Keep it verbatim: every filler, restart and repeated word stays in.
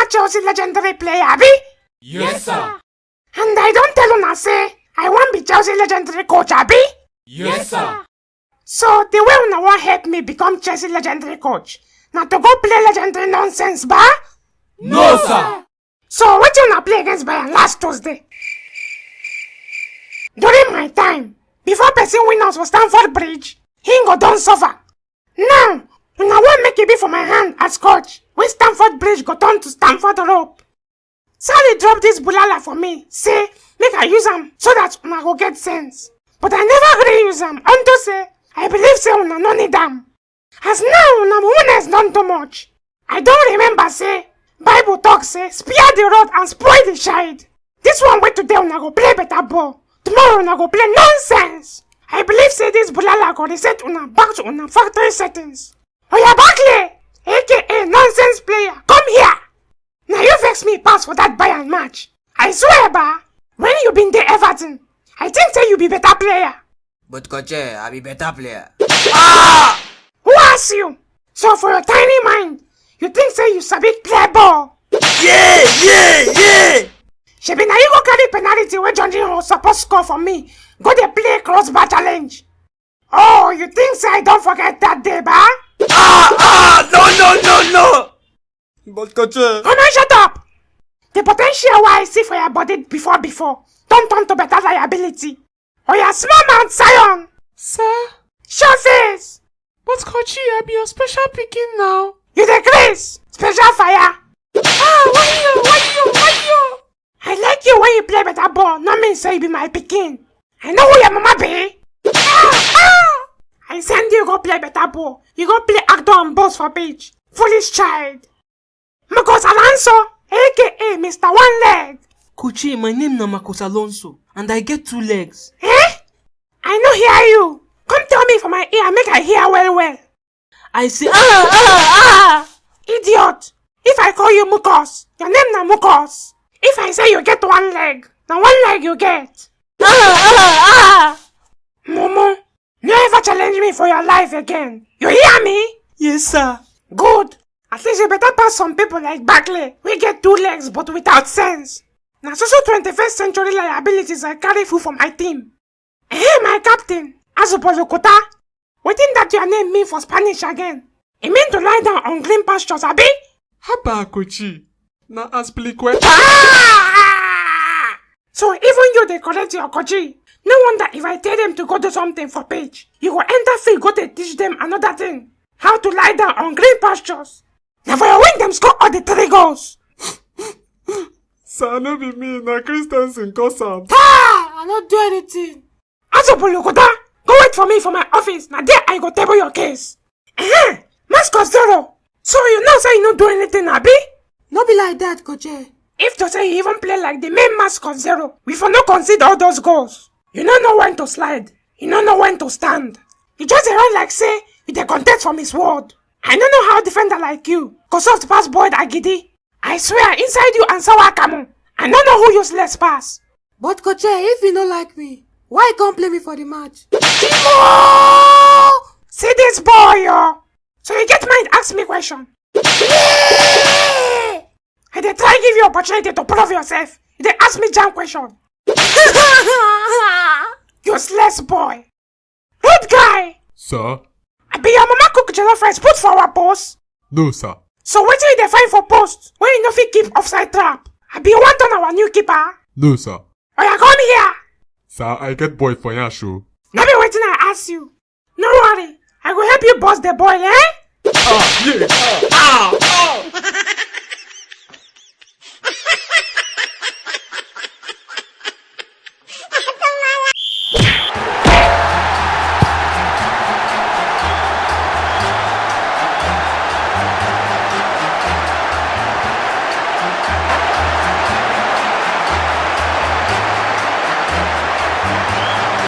Chelsea legendary player, abi? Yes, sir. And I don tell una say I wan be Chelsea legendary coach, abi? Yes, sir. So the way una wan help me become Chelsea legendary coach na to go play legendary nonsense, ba? No, sir. So wetin una play against Bayern last Thursday? During my time, before person win us for Stamford Bridge, he go don suffer. Now, una wan make e be for my hand as coach, wey Stamford Bridge go turn to Stamford Rope. Sally drop this bulala for me, say make I use am so that una go get sense. But I never gree use am unto say I believe say una no need am. As now, una mumuness don too much. I don remember say Bible talk say spare the rod and spoil the child. This one wey today una go play better ball, tomorrow una go play nonsense. I believe say this bulala go reset una back to una factory settings. Oya Barkley, A K A nonsense player, come here. Na you vex me pass for that Bayern match. I swear, ba, when you been dey Everton, I think say you be better player. But coach, I be better player. Ah! Who ask you? So for your tiny mind, you think say you sabi play ball? Yeah, yeah, yeah. Shebi na you go carry penalty wey John Jinho suppose score for me, go dey play crossbar challenge. Oh, you think say I don forget that day, ba? Ah, ah, no, no, no, no. But coach, come and shut up. The potential wey I see for your body before before don turn to better liability. Oya, small mouth Zion. Sir? Show face. But coach, I be your special pikin now. You dey craze. Special fire. Ah, wayo, wayo, wayo. I like you when you play better ball, no mean say you be my pikin. I know who your mama be. Ah, ah. I send you go play better ball. You go play actor and boss for pitch. Foolish child. Marcos Alonso, A K A Mister One Leg. Coach, my name na Marcos Alonso, and I get two legs. Eh? I no hear you. Come tell me for my ear, make I hear well well. I say, ah, ah, ah. Idiot. If I call you Mukos, your name na Mukos. If I say you get one leg, na one leg you get. Ah, ah, ah. Mumu, no ever challenge me for your life again. You hear me? Yes, sir. Good. At least you better pass some people like Barkley, wey get two legs but without sense. Na so so twenty-first century liabilities I carry full for my team. Eh, my captain, Azupolukuta, wetin that your name mean for Spanish again? E mean to lie down on green pastures, abi? Haba, coach, na Azpilicueta. Ah! So even you dey correct your coach. No wonder if I tell them to go do something for pitch, you go enter field go dey teach them another thing. How to lie down on green pastures. Na for your wing dem score all the three goals. Sir, no be me, na Christensen cause am. Ah, I no do anything. Azopologoda, go wait for me for my office. Na there I go table your case. Eh, mask of zero. So you know say you no do anything, abi? No be like that, coach. If to say you even play like the main mask of zero, we for no concede all those goals. You no know when to slide. You no know when to stand. You just dey run like say you dey contest for Miss World. I no know how defender like you go soft pass Boyd Agidi. I swear, inside you and Sawa Kamu, I no know who useless pass. But coach, if you no like me, why you come play me for the match? Kimo! See this boy, yo. So you get mind ask me question? Yeah! I dey try give you opportunity to prove yourself. You dey ask me jam question. Useless boy. Rude guy. Sir? I be your mama cook jollof rice put for our post. No, sir. So wetin you dey find for post wey you no fit keep offside trap? I be you wan turn our new keeper? No, sir. Oya, come here. Sir, I get boy for here, show. No be wetin I ask you. No worry, I go help you bust the boy, eh? Ah, yeah, ah,